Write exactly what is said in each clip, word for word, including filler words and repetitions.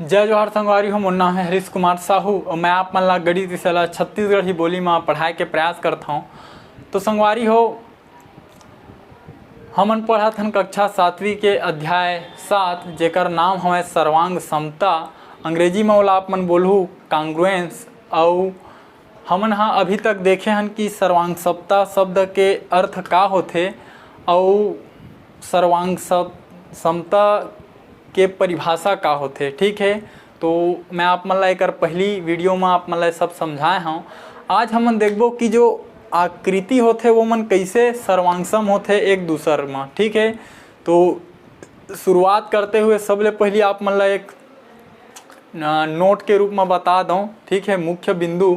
जय जोहार संगवारी हो, मोर नाम है हरीश कुमार साहू और मैं आप मन ला गणित विषय ला छत्तीसगढ़ी बोली मा पढ़ाए के प्रयास करत हौं। तो संगवारी हो, हमन पढ़त हन कक्षा सातवीं के अध्याय सात, जेकर नाम हवय सर्वांग समता, अंग्रेजी मा ओला आप मन बोलहू congruence। अउ हमन हा अभी तक देखे हन कि सर्वांग समता शब्द के अर्थ का होथे अउ सर्वांग सम-, समता के परिभाषा का होथे, ठीक है। तो मैं आप मन ला एकर पहली वीडियो में आप मन ला सब समझाए हौं। आज हमन देखबो कि जो आकृति होथे वो मन कैसे सर्वांग सम होथे एक दूसर में, ठीक है। तो शुरुआत करते हुए सबले पहली आप मन ला एक अ, नोट के रूप में बता दौं, ठीक है, मुख्य बिंदु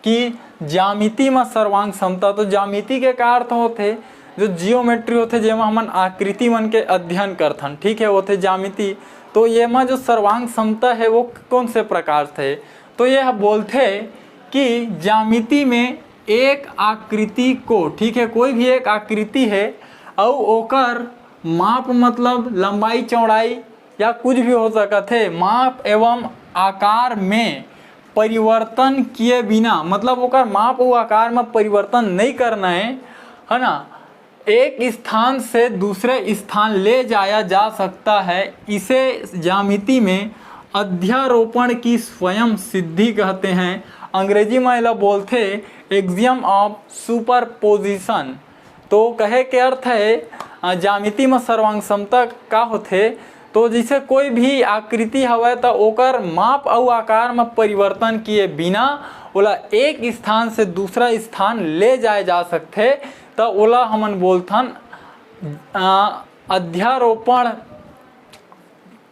कि ज्यामिति में सर्वांग समता, तो ज्यामिति के का अर्थ होथे? जो जियोमेट्री होथे, जेमा हमन आकृति मन के अध्ययन करथन, ठीक है, होथे ज्यामिति। तो ये में जो सर्वांग समता है वो कौन से प्रकार से? तो यह बोलथे कि ज्यामिति में एक आकृति को, ठीक है, कोई भी एक आकृति है और ओकर माप, मतलब लंबाई चौड़ाई या कुछ भी हो सकत हे, माप एवं आकार में परिवर्तन किए बिना, मतलब ओकर माप अउ आकार में परिवर्तन नहीं करना है, है ना, एक स्थान से दूसरे स्थान ले जाया जा सकता है। इसे ज्यामिति में अध्यारोपण की स्वयं सिद्धि कहते हैं। अंग्रेजी में एला बोलथे axiom of superposition। तो कहे के अर्थ है, अ, ज्यामिति में सर्वांग समता का होथे? तो जैसे कोई भी आकृति हवय, त ओकर माप अउ आकार में परिवर्तन किए बिना ओला एक स्थान से दूसरा स्थान ले जाए जा सकथे, त ओला हमन बोलथन, अ, अध्यारोपण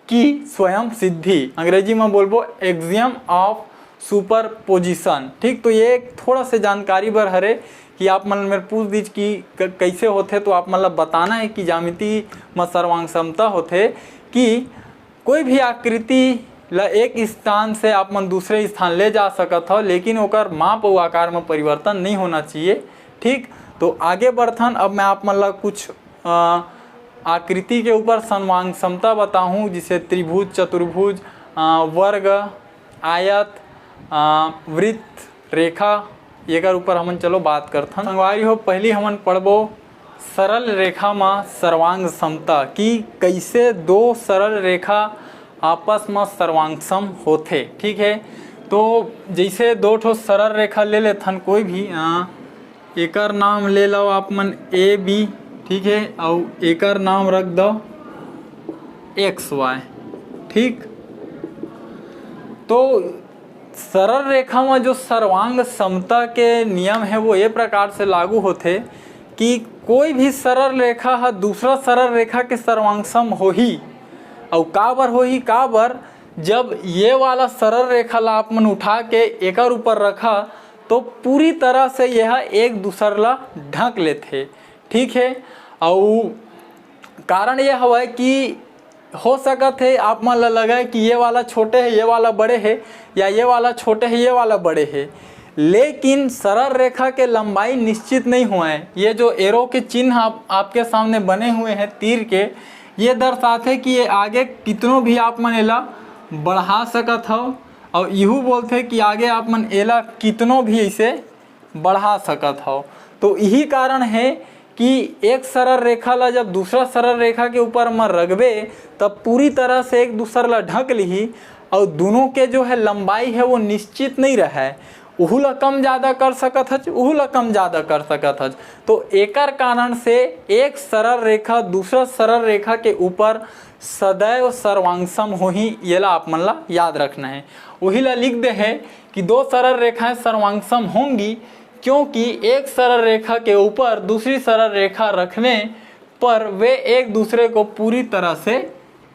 की स्वयं सिद्धि, अंग्रेजी में बोलबो axiom of superposition। ठीक, तो ये एक थोड़ा से जानकारी बर हरे कि आप मन मेर पूछ दीज कि क-, कैसे होथे, तो आप मन ला बताना है कि ज्यामिति में सर्वांग समता होथे कि कोई भी आकृति ला एक स्थान से आप मन दूसरे स्थान ले जा सकत हो, लेकिन ओकर माप अउ आकार में परिवर्तन नहीं होना चाहिए। ठीक, तो आगे बढ़थन। अब मैं आप मन ला कुछ, अ, आकृति के ऊपर सर्वांग समता बताहूँ, जिसे त्रिभुज, चतुर्भुज, अ, वर्ग, आयत, अ, वृत्त, रेखा, एकर ऊपर हमन चलो बात करथन। संगवारी हो, पहली हमन पढ़बो सरल रेखा म सर्वांग समता, कि कैसे दो सरल रेखा आपस म सर्वांग सम होथे। ठीक है, तो जैसे दो ठो सरल रेखा ले लेथन कोई भी, अ, एकर नाम ले लो आप मन ए बी, ठीक है, अउ एकर नाम रख दो एक्स वाई। ठीक, तो सरल रेखा में जो सर्वांग समता के नियम है वो ये प्रकार से लागू होथे कि कोई भी सरल रेखा ह दूसरा सरल रेखा के सर्वांग सम होही। अउ काबर होही? काबर, जब ये वाला सरल रेखा ला आप मन उठा के एकर ऊपर रखा तो पूरी तरह से यह एक दूसर ला ढक लेथे। ठीक है, अउ कारण ये हवय कि हो सकत हे आप मन ल लगय कि ये वाला छोटे हे, ये वाला बड़े हे, या ये वाला छोटे हे, ये वाला बड़े हे, लेकिन सरल रेखा के लंबाई निश्चित नहीं हुआ है। ये जो एरो के चिन्ह आप, आपके सामने बने हुए हैं तीर के, ये दर्शाते कि ये आगे कितनो भी आप मन एला बढ़ा सकत हव, और इहू बोलते कि आगे आप मन एला कितनो भी इसे बढ़ा सकत हव। तो यही कारण है कि एक सरल रेखा ला जब दूसरा सरल रेखा के ऊपर म रखबे, तब पूरी तरह से एक दूसर ला ढक लिही, और दोनों के जो है लंबाई है वो निश्चित नहीं रहे, उहू ला कम ज़्यादा कर सकत हच, उहू ला कम ज़्यादा कर सकत हच। तो एकर कारण से एक सरल रेखा दूसरा सरल रेखा के ऊपर सदैव सर्वांग सम होही, येला आप मन ला याद रखना है। वही ला लिख दे है कि दो सरल रेखाएं सर्वांग सम होंगी, क्योंकि एक सरल रेखा के ऊपर दूसरी सरल रेखा रखने पर वे एक दूसरे को पूरी तरह से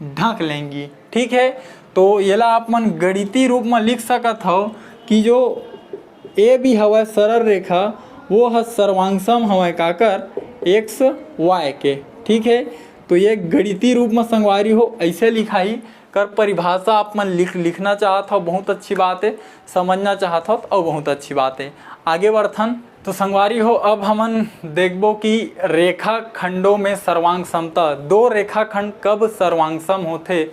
ढक लेंगी। ठीक है, तो येला आप मन गणितीय रूप में लिख सकत हव कि जो ए बी हवय सरल रेखा, वो ह सर्वांग सम हवय काकर, एक्स वाई के। ठीक है, तो ये गणितीय रूप में संगवारी हो ऐसे लिखाही। कर परिभाषा आप मन लिख, लिखना चाहत हो, बहुत अच्छी बात है, समझना चाहत हो तो बहुत अच्छी बात है। आगे बढ़थन। तो संगवारी हो, अब हमन देखबो कि रेखा खंडों में सर्वांग समता, दो रेखाखंड कब सर्वांग सम होथे।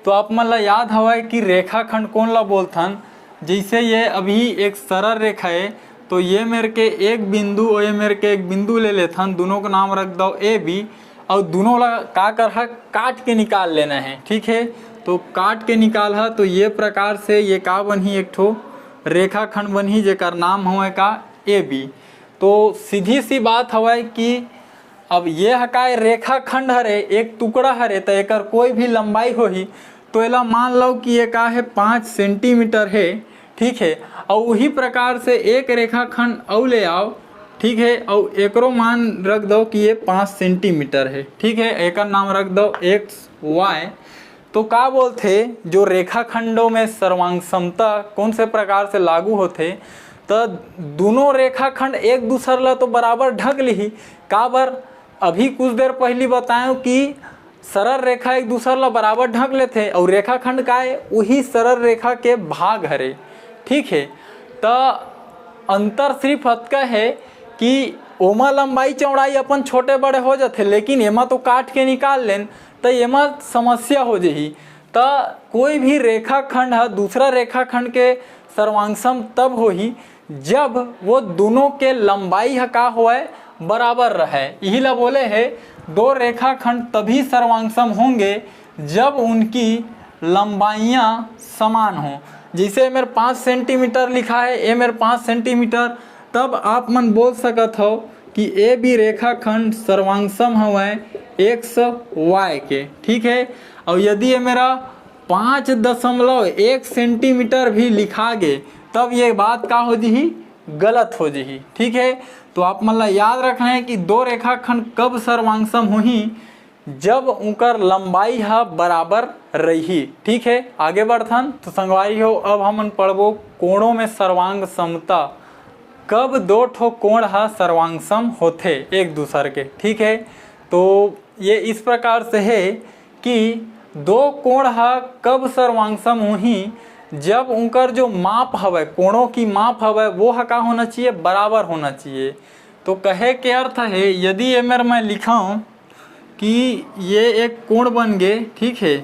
तो आप मन ला याद हवय कि रेखाखंड कोन ला बोलथन। जैसे ये अभी एक सरल रेखा है, तो ये मेर के एक बिंदु और ये मेर के एक बिंदु ले लेथन, दोनों का नाम रख दो ए बी। और दोनों ला का करहा, काट के निकाल लेना है। ठीक है, तो काट के निकालहा, तो ये प्रकार से ये का बनही, एक ठो रेखाखंड बनही, जेकर नाम हवय का, ए बी। तो सीधी सी बात हवय कि अब ये ह काय, रेखाखंड हरे, एक टुकड़ा हरे, त एकर कोई भी लंबाई होही, तो एला मान लो कि ये का है, पाँच सेंटीमीटर है। ठीक है, और वही प्रकार से एक रेखाखंड अउ ले आओ। ठीक है, और एकरो मान रख दो कि ये पाँच सेंटीमीटर है। ठीक है, एकर नाम रख दो एक्स वाई। तो का बोलथे, जो रेखाखंडों में सर्वांग समता कौन से प्रकार से लागू होथे, त दोनों रेखाखंड एक दूसर ला तो बराबर ढक लिही। काबर, अभी कुछ देर पहली बताएं कि सरल रेखा एक दूसर ला बराबर ढक लेथे, और रेखाखंड का है, वही सरल रेखा के भाग हरे। ठीक है, त अंतर सिर्फ अतका है कि ओमा लंबाई चौड़ाई अपन छोटे बड़े हो जाथे, लेकिन एमा तो काट के निकाल लेन, त एमा समस्या हो जही। त कोई भी रेखाखंड ह दूसरा रेखाखंड के सर्वांग सम तब होही, जब वो दोनों के लंबाई ह का होवय, बराबर रहय। यही ला बोले है, दो रेखाखंड तभी सर्वांग सम होंगे, जब उनकी लंबाइयाँ समान हों। जैसे ए मेर पाँच सेंटीमीटर लिखा है, ए मेर पाँच सेंटीमीटर, तब आप मन बोल सकत हो कि ए बी रेखाखंड सर्वांग सम हवय एक्स वाई के। ठीक है, और यदि ये मेरा पाँच दशमलव एक सेंटीमीटर भी लिखा गे, तब ये बात का हो जही, गलत हो जही। ठीक है, तो आप मन ला याद रखना है कि दो रेखाखंड कब सर्वांग सम होही, जब उनकर लंबाई ह बराबर रही। ठीक है, आगे बढ़थन। तो संगवारी हो, अब हमन पढ़बो कोणों में सर्वांग समता, कब दो ठो कोण ह सर्वांग सम होथे एक दूसर के। ठीक है, तो ये इस प्रकार से है कि दो कोण ह कब सर्वांग सम होही, जब उनकर जो माप हवय, कोणों की माप हवय, वो ह का होना चाहिए, बराबर होना चाहिए। तो कहे के अर्थ है, यदि ए मेर मैं लिखूँ कि ये एक कोण बन गे, ठीक है,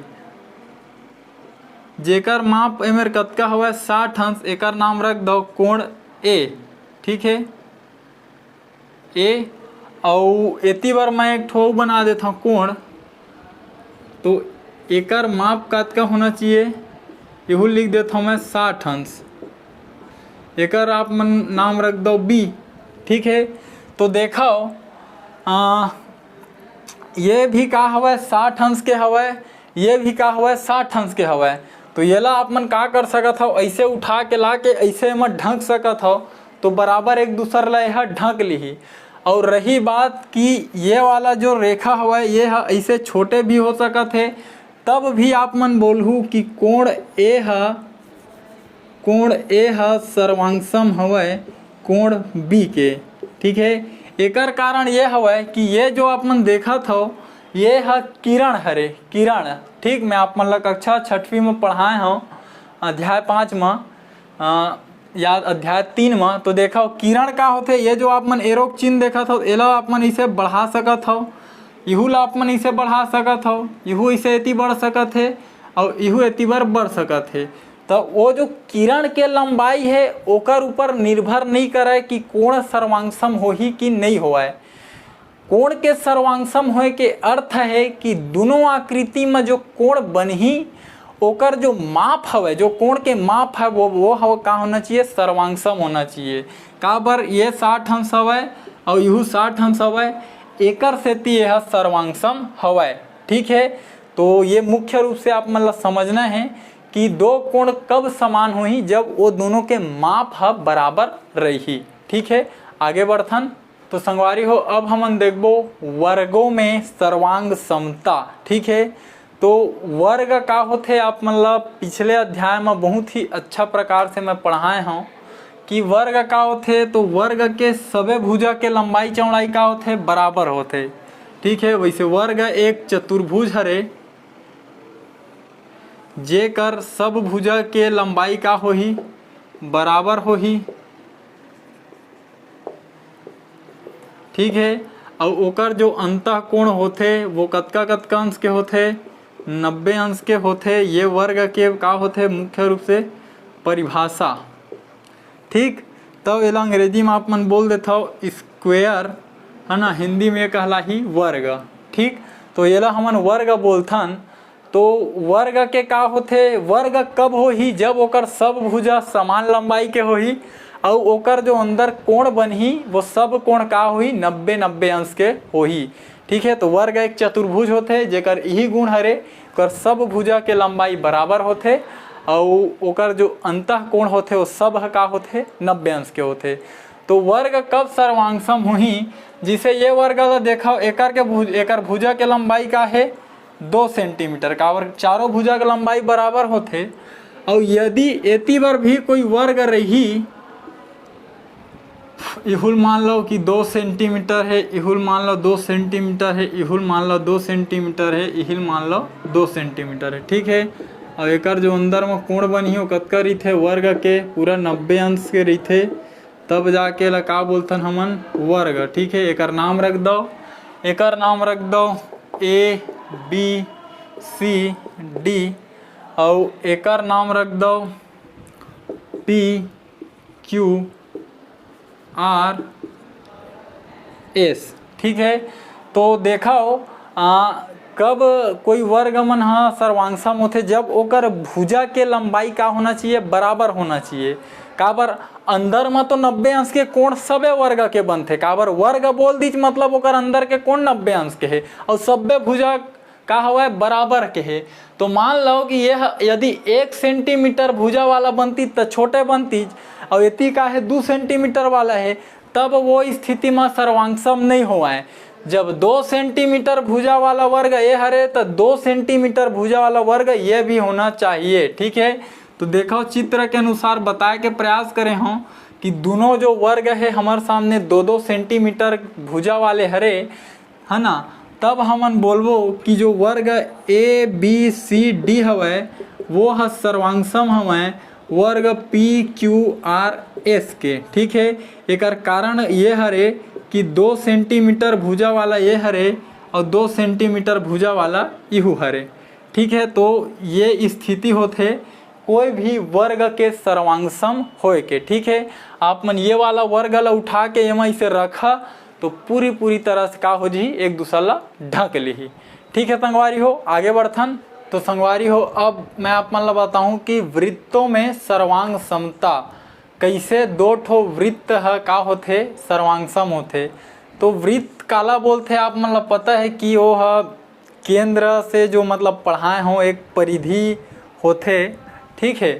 जेकर माप ए मेर कतका हवय, साठ अंश, एकर नाम रख दो कोण ए। ठीक है, ए, अउ एती बर मैं एक ठो बना देथव कोण, तो एकर माप कतका होना चाहिए, यहू लिख देथव मैं साठ अंश। एकर आप मन नाम रख दो बी। ठीक है, तो देखो, आ, ये भी का हवय, साठ अंश के हवय, ये भी का हवय, साठ अंश के हवय। तो येला आप मन का कर सकत हव, ऐसे उठा के ला के ऐसे एमा ढक सकत हव, तो बराबर एक दूसर ला एहा ढक लिही। और रही बात कि ये वाला जो रेखा हवय, ये ह ऐसे छोटे भी हो सकत हे, तब भी आप मन बोलहू कि कोण ए ह, कोण ए ह सर्वांग सम हवय कोण बी के। ठीक है, एकर कारण ये हवय कि ये जो आप मन देखत हव, ये ह किरण हरे, किरण। ठीक, मैं आप मन ला कक्षा छठवीं में पढ़ाए हव, अध्याय पाँच में, अ, या अध्याय तीन में। तो देखो, किरण का होथे, ये जो आप मन एरो के चिन्ह देखत हव, एला आप मन इसे बढ़ा सकत हव, इहू ला आप मन इसे बढ़ा सकत हव, इहू इसे एती बढ़ सकत हे, अउ इहू एती बर बढ़ सकत हे। त वो जो किरण के लंबाई हे, ओकर ऊपर निर्भर नइ करय कि कोण सर्वांग सम होही कि नइ होवय। कोण के सर्वांग सम होय के अर्थ हे कि दुनों आकृति म जो कोण बनही, ओकर जो माप हवय, जो कोण के माप हवय, वो, वो हव-, का होना चाहिए? सर्वांग सम होना चाहिए। काबर ये साठ अंश हवय अउ इहू साठ अंश हवय, एकर सेती ये ह सर्वांग सम हवय। ठीक है, तो ये मुख्य रूप से आप मन ला समझना है कि दो कोण कब समान होही, जब वो दोनों के माप ह बराबर रही। ठीक है, आगे बढ़थन। तो संगवारी हो, अब हमन देखबो वर्गों में सर्वांग समता। ठीक है, तो वर्ग का होथे, आप मन ला पिछले अध्याय में बहुत ही अच्छा प्रकार से मैं पढ़ाए हव कि वर्ग का होथे। तो वर्ग के सबे भुजा के लंबाई चौड़ाई का होथे? बराबर होथे। ठीक है, वैसे वर्ग एक चतुर्भुज हरे, जेकर सब भुजा के लंबाई का होही? बराबर होही। ठीक है, अउ ओकर जो अंतः कोण होथे, वो कतका कतका अंश के होथे? नब्बे अंश के होथे। ये वर्ग के का होथे मुख्य रूप से परिभाषा, ठीक। तब एला अंग्रेजी में आप मन बोल देथव स्क्वेयर, है ना, हिंदी में कहलाही वर्ग, ठीक। तो एला हमन वर्ग बोलथन। तो वर्ग के का होथे, वर्ग कब होही? जब ओकर सब भुजा समान लंबाई के होही, अउ ओकर जो अंदर कोण बनही वो सब कोण का होही, नब्बे नब्बे अंश के होही, ठीक है। तो वर्ग एक चतुर्भुज होथे जेकर इही गुण हरे, ओकर सब भुजा के लंबाई बराबर होथे, अउ ओकर जो अंतः कोण होथे वो सब ह का होथे, नब्बे अंश के होथे। तो वर्ग कब सर्वांशम होही? जिसे ये वर्ग ला देखव, एकर के भुज-, एकर भुजा के लंबाई का हे, दो सेंटीमीटर, काबर चारों भुजा के लंबाई बराबर होथे। अउ यदि एती बर भी कोई वर्ग रही, इहुल मान लो कि दो सेंटीमीटर है, इहुल मान लो दो सेंटीमीटर है, इहुल मान लो दो सेंटीमीटर है, इहिल मान लो दो सेंटीमीटर है, ठीक है। अब एकर जो अंदर में कोण बनही वो कतका रहिथे, वर्ग के पूरा नब्बे अंश के रहिथे, तब जाके ला का बोलथन हमन, वर्ग, ठीक है। एकर नाम रख दो, एकर नाम रख दो ए बी सी डी, अउ एकर नाम रख दो पी क्यू आर एस, ठीक है। तो देखो, आ, कब कोई वर्ग मन ह सर्वांशम होथे, जब ओकर भुजा के लंबाई का होना चाहिए, बराबर होना चाहिए। काबर, अंदर म तो नब्बे अंश के कोण सबे वर्ग के बनथे, काबर, वर्ग बोल दीच मतलब ओकर अंदर के कोण नब्बे अंश के हे, अउ सबे भुजा का हवय, बराबर के हे। तो मान लो कि ये ह-, यदि एक सेंटीमीटर भुजा वाला बनती त छोटे बनतीच, अउ एती का हे, दू सेंटीमीटर वाला हे, तब वो स्थिति म सर्वांशम नहीं होवय। जब दो सेंटीमीटर भुजा वाला वर्ग ए हरे त दो सेंटीमीटर भुजा वाला वर्ग ये भी होना चाहिए, ठीक है। तो देखो, चित्र के अनुसार बताए के प्रयास करे हों कि दोनों जो वर्ग है हमर सामने दो दो सेंटीमीटर भुजा वाले हरे, है ना, तब हमन बोलबो कि जो वर्ग ए बी सी डी हवय वो ह सर्वांशम हवय वर्ग पी क्यू आर एस के, ठीक है। एकर कारण ये हरे कि दो सेंटीमीटर भुजा वाला ये हरे अउ दो सेंटीमीटर भुजा वाला इहू हरे, ठीक है। तो ये स्थिति होथे कोई भी वर्ग के सर्वांशम होए के, ठीक है। आप मन ये वाला वर्ग ला उठा के एमा इसे रखा तो पूरी पूरी तरह से का हो जही, एक दूसर ला ढक लिही, ठीक है संगवारी हो। आगे बढ़थन। तो संगवारी हो, अब मैं आप मन ला बताऊं कि वृत्तों में सर्वांग समता, कैसे दो ठो वृत्त ह का होथे, सर्वांग सम होथे। तो वृत्त काला बोलथे, आप मन ला पता है कि वो ह केंद्र से जो मतलब पढ़ाए हो एक परिधि होथे, ठीक है,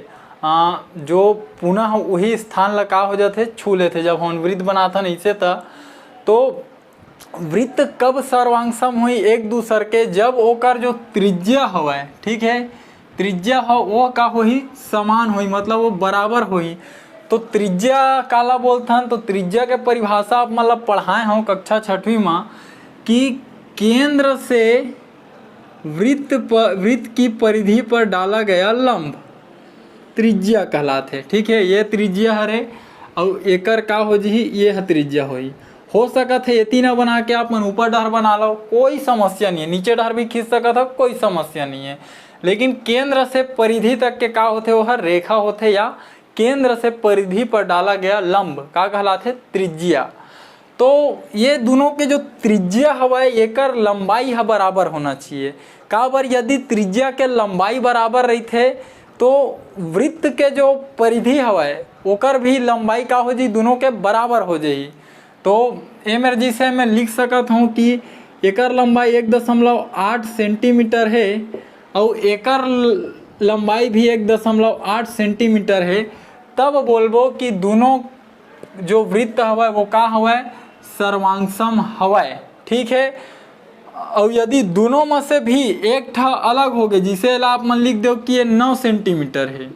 आ, जो पुनः वही स्थान ला का हो जाथे, छू लेथे। जब हम वृत्त बनाथन ऐसे त, तो वृत्त कब सर्वांग सम होही एक दूसर के, जब ओकर जो त्रिज्या हवय, ठीक है, त्रिज्या ह वो का होही, समान होही, मतलब वो बराबर होही। तो त्रिज्या काला बोलथन, तो त्रिज्या के परिभाषा आप मन ला पढ़ाए हूँ कक्षा छठवीं में कि केंद्र से वृत्त पर, वृत्त की परिधि पर डाला गया लंब त्रिज्या कहलाथे, ठीक है। ये त्रिज्या हरे, अउ एकर का हो जही, ये ह त्रिज्या होही। हो सकत है एती ना बना के आप मन ऊपर डहर बना लो, कोई समस्या नहीं है, नीचे डहर भी खींच सकत हो, कोई समस्या नहीं है। लेकिन केंद्र से परिधि तक के का होथे, वो हर रेखा होथे या केंद्र से परिधि पर डाला गया लंब का कहलाथे, त्रिज्या। तो ये दोनों के जो त्रिज्या हवय, एकर लंबाई ह बराबर होना चाहिए। काबर, यदि त्रिज्या के लंबाई बराबर रहिथे तो वृत्त के जो परिधि हवय ओकर भी लंबाई का हो जी, दोनों के बराबर हो जाही। तो ए मेर जैसे मैं लिख सकत हूँ कि एकर लंबाई एक दशमलव आठ सेंटीमीटर है और एकर ल-, लंबाई भी एक दशमलव आठ सेंटीमीटर है, तब बोलबो कि दोनों जो वृत्त हवय वो का हवय, सर्वांग सम हवय, ठीक है। और यदि दोनों में से भी एक ठा अलग हो गए, जिसे ला आप मन लिख दो कि ये नौ सेंटीमीटर है,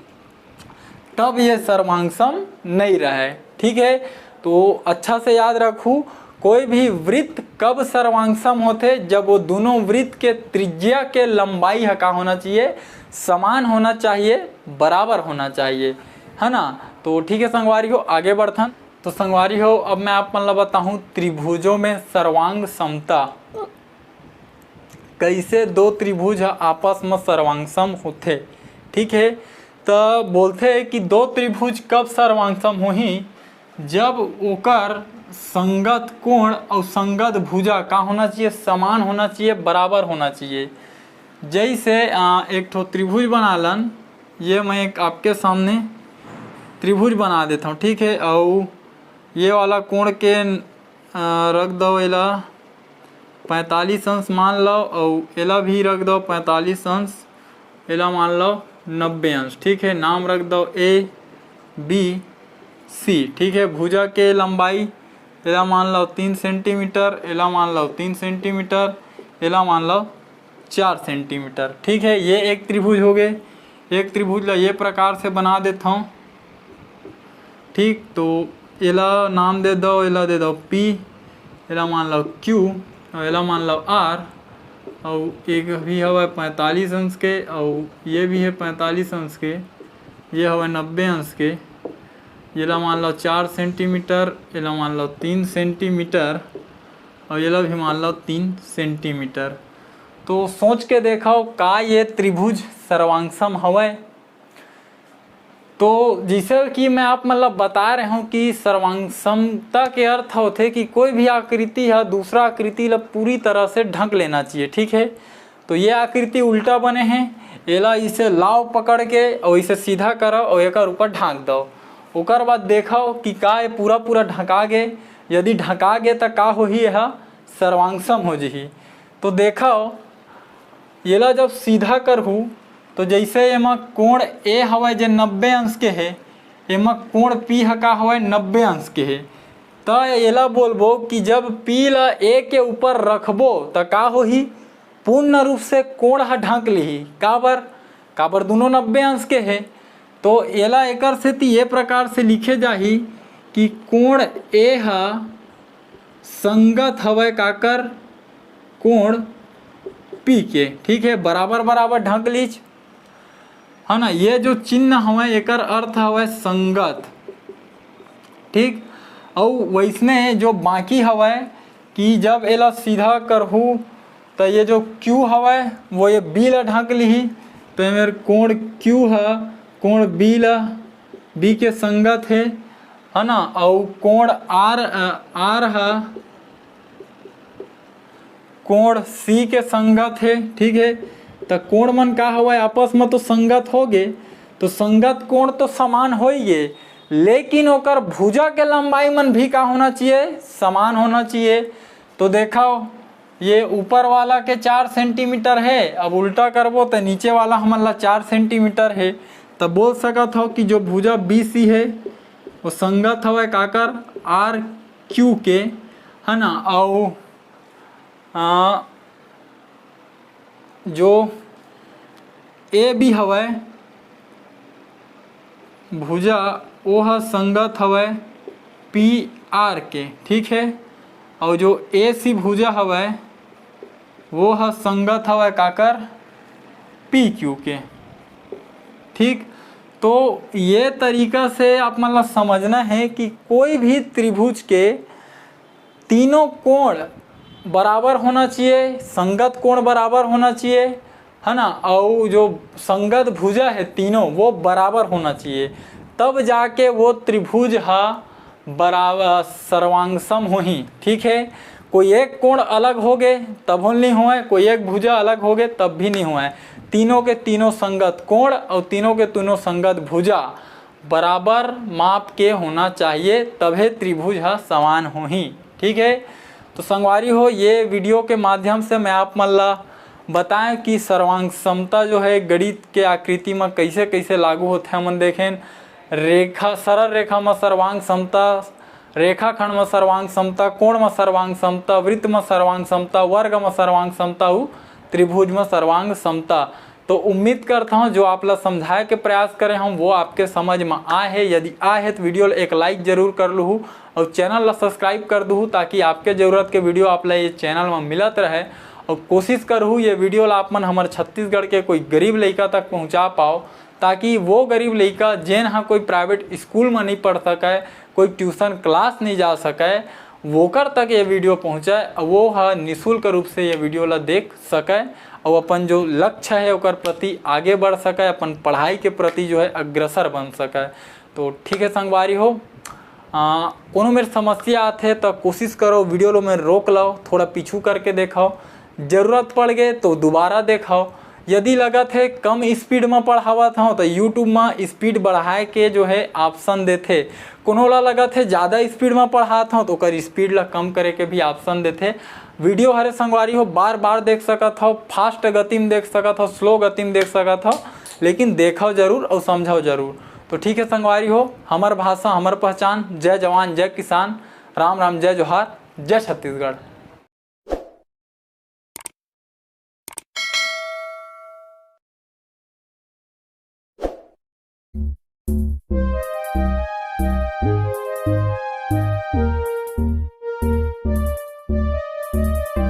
तब ये सर्वांग सम नहीं रहे, ठीक है। तो अच्छा से याद रखू, कोई भी वृत्त कब सर्वांग सम होथे, जब वो दोनों वृत्त के त्रिज्या के लंबाई ह का होना चाहिए, समान होना चाहिए, बराबर होना चाहिए, है ना। तो ठीक है संगवारी हो, आगे बढ़थन। तो संगवारी हो, अब मैं आप मन ला बताहूँ त्रिभुजों में सर्वांग समता। कइसे दो त्रिभुज ह आपस म सर्वांगसम होथे। ठीक हे, त बोलथे कि दो त्रिभुज कब सर्वांगसम होही, जब ओकर संगत कोण अउ संगत भुजा का होना चाहिए, समान होना चाहिए, बराबर होना चाहिए। जइसे अ, एक ठो त्रिभुज बना लन, ये मैं एक आपके सामने त्रिभुज बना देथव, ठीक हे। अउ ये वाला कोण के अ, रख दव एला पैंतालीस अंश मान लव, अउ एला भी रख दव पैंतालीस अंश, एला मान लव नब्बे अंश, ठीक हे। नाम रख दव ए बी सी, ठीक हे। भुजा के लंबाई एला मान लव तीन सेंटीमीटर, एला मान लव तीन सेंटीमीटर, एला मान लव चार सेंटीमीटर, ठीक हे। ये एक त्रिभुज हो गे। एक त्रिभुज ला ये प्रकार से बना देथव, ठीक। तो एला नाम दे दव, एला दे दव पी, एला मान लव क्यू, अउ एला मान लव आर, अउ एक भी हवय पैंतालीस अंश के, अउ ये भी हे पैंतालीस अंश के, ये हवय नब्बे अंश के। एला मान लव चार सेंटीमीटर, एला मान लव तीन सेंटीमीटर, अउ एला भी मान लव तीन सेंटीमीटर। तो सोच के देखव, का ये त्रिभुज सर्वांगसम हवय? तो जैसे कि मैं आप मन ला बता रहे हूँ कि सर्वांगसमता के अर्थ होथे कि कोई भी आकृति ह दूसरा आकृति ला पूरी तरह से ढक लेना चाहिए, ठीक है। तो ये आकृति उल्टा बने हे, एला इसे लाव पकड़ के अउ इसे सीधा करव अउ एकर ऊपर ढांक दव। ओकर बाद देखव कि का ये पूरा पूरा ढका गे। यदि ढका गे त का होही, एहा सर्वांगसम हो जही। तो देखव, एला जब सीधा करहू तो जैसे एमा कोण ए हवय जे नब्बे अंश के हे, एमा कोण पी ह का हवय, नब्बे अंश के हे। त एला बोलबो कि जब पी ला ए के ऊपर रखबो त का होही, पूर्ण रूप से कोण ह ढांक लिही। काबर? काबर दुनों नब्बे अंश के हे। तो एला एकर सेती ए प्रकार से लिखे जाही कि कोण ए ह संगत हवय काकर, कोण पी के, ठीक है, बराबर बराबर ढांक लीच, है ना। ये जो चिन्ह हवय एकर अर्थ हवय संगत, ठीक। अउ वैसने जो बाकी हवय कि जब एला सीधा करहू त ये जो क्यू हवय वो ये बी ला ढांक लिही, तो ये मेर कोण क्यू ह कोण बी ला, बी के संगत हे, है ना। अउ कोण आर, अ, आर ह कोण सी के संगत हे, ठीक है। त कोण मन का हवय, आपस में तो संगत हो गे, तो संगत कोण तो समान हो ही गे, लेकिन ओकर भुजा के लंबाई मन भी का होना चाहिए, समान होना चाहिए। तो देखव, ये ऊपर वाला के चार सेंटीमीटर है, अब उल्टा करबो तो नीचे वाला हमन ला चार सेंटीमीटर है, तब बोल सकत हो कि जो भुजा बी सी है वो संगत हवय काकर, आर क्यू के, है ना। अउ आ, जो ए बी हवय भुजा, वो ह संगत हवय पी आर के, ठीक है। और जो ए सी भुजा हवय वो ह संगत हवय काकर, पी क्यू के, ठीक। तो ये तरीका से आप मन ला समझना है कि कोई भी त्रिभुज के तीनों कोण बराबर होना चाहिए, संगत कोण बराबर होना चाहिए, है ना। और जो संगत भुजा है तीनों, वो बराबर होना चाहिए, तब जाके वो त्रिभुज हा बराबर सर्वांगसम होही, ठीक है। कोई एक कोण अलग हो गए तब नहीं होए, कोई एक भुजा अलग हो गए तब भी नहीं होए। तीनों के तीनों संगत कोण और तीनों के तीनों संगत भुजा बराबर माप के होना चाहिए, तभे त्रिभुज ह समान होही। ठीक है, तो संगवारी हो, ये वीडियो के माध्यम से मैं आप मन ला बताएं कि सर्वांग समता जो है गणित के आकृति में कैसे कैसे लागू होथे। हमन देखें रेखा, सरल रेखा में सर्वांग समता, रेखाखंड में सर्वांग समता, कोण में सर्वांग समता, वृत्त में सर्वांग समता, वर्ग में सर्वांग समता, उ त्रिभुज में सर्वांग समता। तो उम्मीद करता हूँ जो आप ला समझाए के प्रयास करे हूँ वो आपके समझ में आए है। यदि आए है तो वीडियो ला एक लाइक जरूर कर लूहू और चैनल ला सब्सक्राइब कर दूहू, ताकि आपके जरूरत के वीडियो आप ला ये चैनल में मिलत रहे। और कोशिश करहू ये वीडियो ला आप मन हमर छत्तीसगढ़ के कोई गरीब लइका तक पहुँचा पाओ, ताकि वो गरीब लइका जेन हा कोई प्राइवेट स्कूल में नहीं पढ़ सके, कोई ट्यूशन क्लास नहीं जा सके, वोकर तक ये वीडियो पहुँचय, अउ वो ह निशुल्क रूप से ये वीडियो ला देख सकय, अउ अपन जो लक्ष्य है ओकर प्रति आगे बढ़ सकय, अपन पढ़ाई के प्रति जो है अग्रसर बन सकय। तो ठीक है संगवारी हो, आ, कोनो मेर समस्या आथे तो कोशिश करो वीडियो लो में रोक लो, थोड़ा पीछू करके देखो, जरूरत पड़ गए तो दोबारा देखो। यदि लगत है कम स्पीड में पढ़ावत हूँ तो YouTube में स्पीड बढ़ाए के जो है ऑप्शन देथे। कोनो ला लगत है ज़्यादा स्पीड में पढ़ात हूँ तो ओकर स्पीड ला कम करे के भी ऑप्शन देथे। वीडियो हरे संगवारी हो, बार बार देख सकत हो, फास्ट गति में देख सकत हो, स्लो गति में देख सकत हो, लेकिन देखो जरूर और समझो जरूर। तो ठीक है संगवारी हो, हमर भाषा हमर पहचान। जय जवान जय किसान, राम राम जय जोहार, जय छत्तीसगढ़।